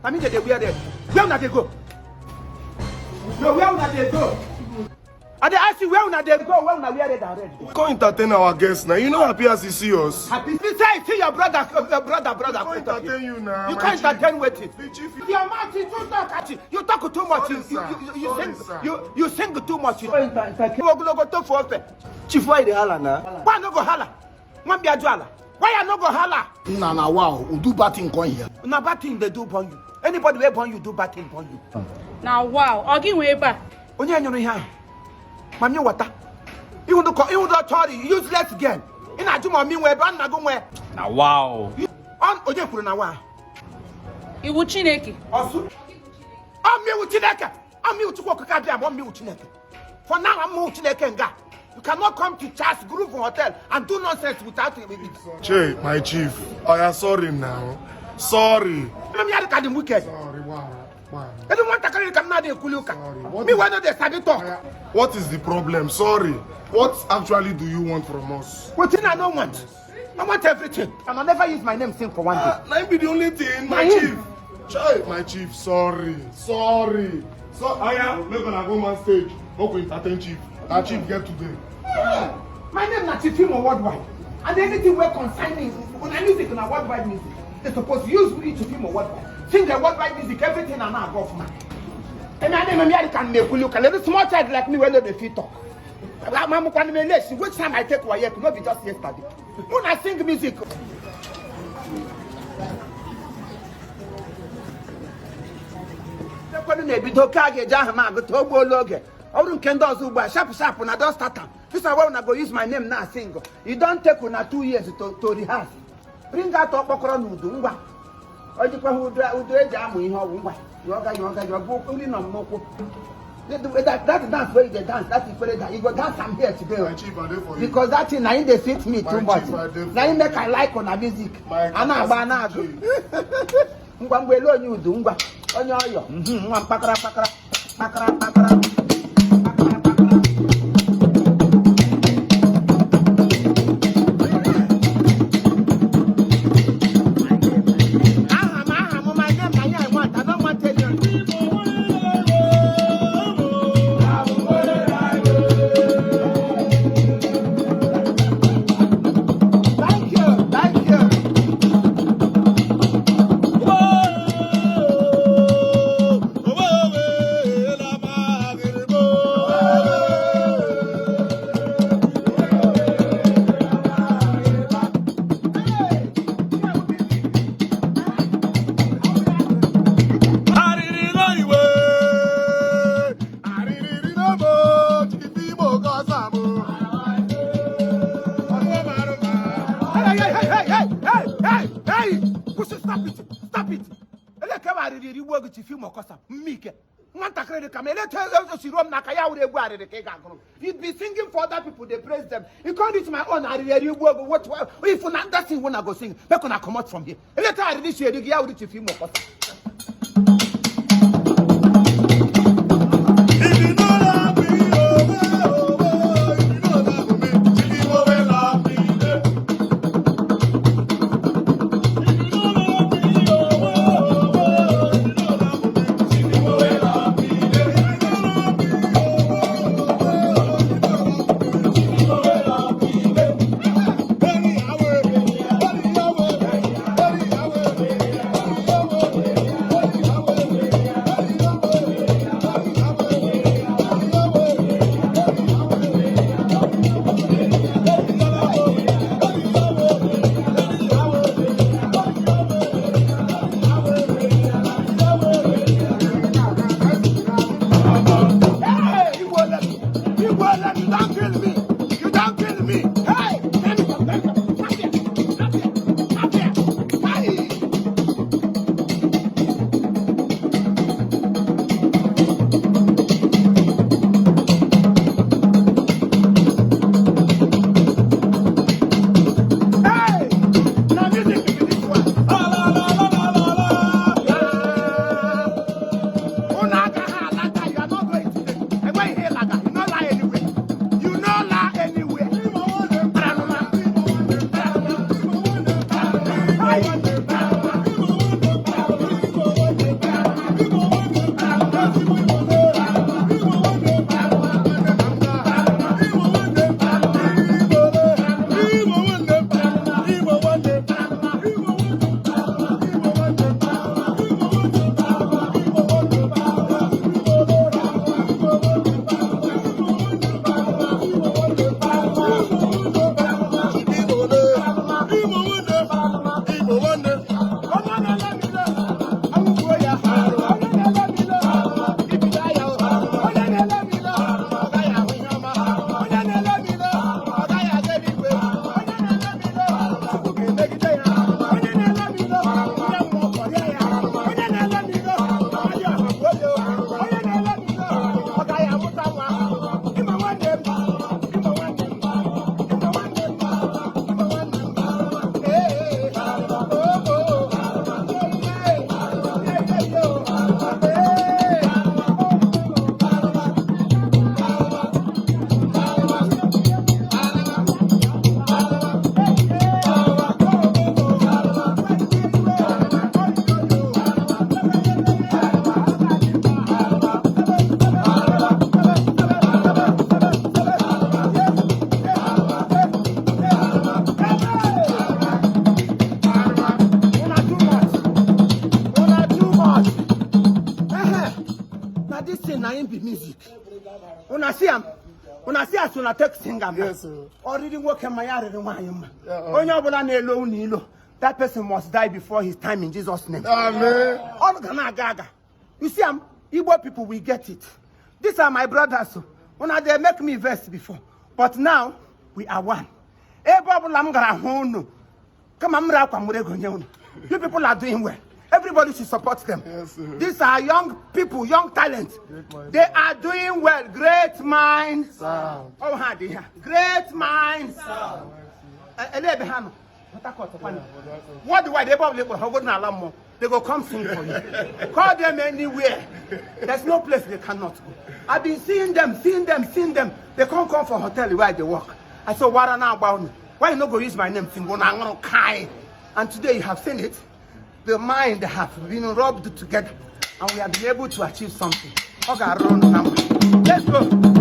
Na me dey wear red. Where una dey go? No, where una dey go? I dey ask you where una dey go, where una wear red and red. Come entertain our guests now. You no happy as you see us. Happy. You say see your brother, brother, brother. Come entertain you now. You my can't chief. entertain wetin. The chief. Your mouth is too talk. You talk too much. You Sorry, you sir. you, you Sorry, sing sir. you sing too much. Ogologo tofu ofe. Chief, why you dey holla na? Why I no go holla? Wan be aju ala. Why I no go holla? Nna na wow, we do bad thing come here. Na bad thing dey do born you. Anybody wey born you do bad thing born you. Na wow, ọ gị nwe ebe a? Onye nyụrụ ihe ahụ? Mami wata. Ihu do chọrọ useless girl. Ị na-ajụ ma ọmị nwe ebe ọ nna gị nwe. Na wow. Onye kwuru na wa? Iwu Chineke. Ọsụ. Ọmịwụ Chineke. Ọmịwụ Chukwu Okike abịa ma ọmịwụ Chineke. For now, I'm Chineke nga. You cannot come to Charles Groove Hotel and do nonsense without it. Che, my chief. I am sorry now. Sorry. Eme ya ka dị wicked. Sorry, wow. Wow. Edu nwatakịrị ka m na-adị ekwuli ụka. Sorry, what Me is- wey no dey sabi talk. What is the problem? Sorry. What actually do you want from us? Wetin I no want? I want everything. And I never use my name sing for one day. Ah, na him be the only thing, my Na him. chief. Chai, my chief, sorry. Sorry. So, aya, make una go man stage. Make we entertain chief. Na chief get today. My name na Chief Imo worldwide. And anything wey concern me, una music na worldwide music. They suppose use me Chief Imo worldwide. Sing the worldwide music, everything na now go off man. Emi ade emi ade kan na-ekwuli ụka. Little small child like me wey no dey fit talk. Mamukwana m eleshi, which time I take WAEC, no be just yesterday. Una sing music. Ekwenu na-ebido oke a ga-eji aha m agụta ogbuola oge. Ọ bụrụ nke ndị ọzọ ugbu a, sharp sharp na don start am. This one wey una go use my name now sing. E don take una 2 years to rehearse. Bring out ọkpọkọrọ na udu ngwa. O jikwa ha udu udu eji amụ ihe ọgwụ ngwa. Yọga yọga yọga nri nọ m n'ụkwụ. That dance wey you dey dance, that Ikwerre dance, you go dance am here today. My chief, I dey for you. Because that thing na him dey sweet me My too much. chief, I dey for Na him you. make I like una music. My A na-agba a na-agụ. Ngwa ngwa elu onye udu ngwa onye ọyọ nwa mkpakara kpakara kpakara kpakara kpakara kpakara. Aha m my name na here I want. I no want any other. Thank you, thank you. Hey, hey, hey, hey, hey, hey, hey, hey! Kwụsị, stop it, stop it. Ele ka arịrị eri gbuo gị Chief Imo Kosa, mmike. Nwatakịrị dị ka m eleta o ruo m n'aka ya wụrụ egwu arịrị ka ị ga-agụrụ. You be singing for other people, dey praise them. You can't reach my own arịrị eri gbuo gị. What if una that thing una go sing, make una comot from here. Eleta arịrị si eri gị ya wụrụ Chief Imo Kosa. If you no love me, oh, oh, oh, if you no love me, Chief Imo will love me. If you no love me, oh, oh, oh, if you no love me, Chief Imo will love me. If you no love me, oh, oh, oh, if you no love me, Chief Imo will love me. Hurry away, hurry away, hurry away, hurry away. As una take sing am now. Yes, sir. Ọrịrị nwoke mma ya rịrị nwaanyị mma. Yeah. Onye ọbụla na-elo unu ilo, that person must die before his time in Jesus' name. Amen. Ọ ga na-aga aga. You see am, Igbo people, we get it. These are my brothers o. Una dey make me vex before, but now we are one. Ebe ọbụla m gara hụ unu, kama m ree akwa m were ego nye unu. You people are doing well. Everybody should support them. Yes, sir. These are young people, young talent. Great minds. They are doing well. Great minds. Sound. Oh, ha dị ha. Great minds. Ele ebe ha nọ? Port Harcourt, kwanụ. Worldwide, ebe ọbụla ị kpọrọ ha, ogodo n'ala mmụọ, they go come sing for you. Call them anywhere. There's no place they cannot go. I've been seeing them, seeing them, seeing them. They can't come for hotel where they work. I said, "Wara na agba unu. Why you no go use my name sing? Unu aṅụrụ kai." And today you have seen it. The mind have been rubbed together and we have been able to achieve something. Ọ ga-arụ unu na mma. Let's go.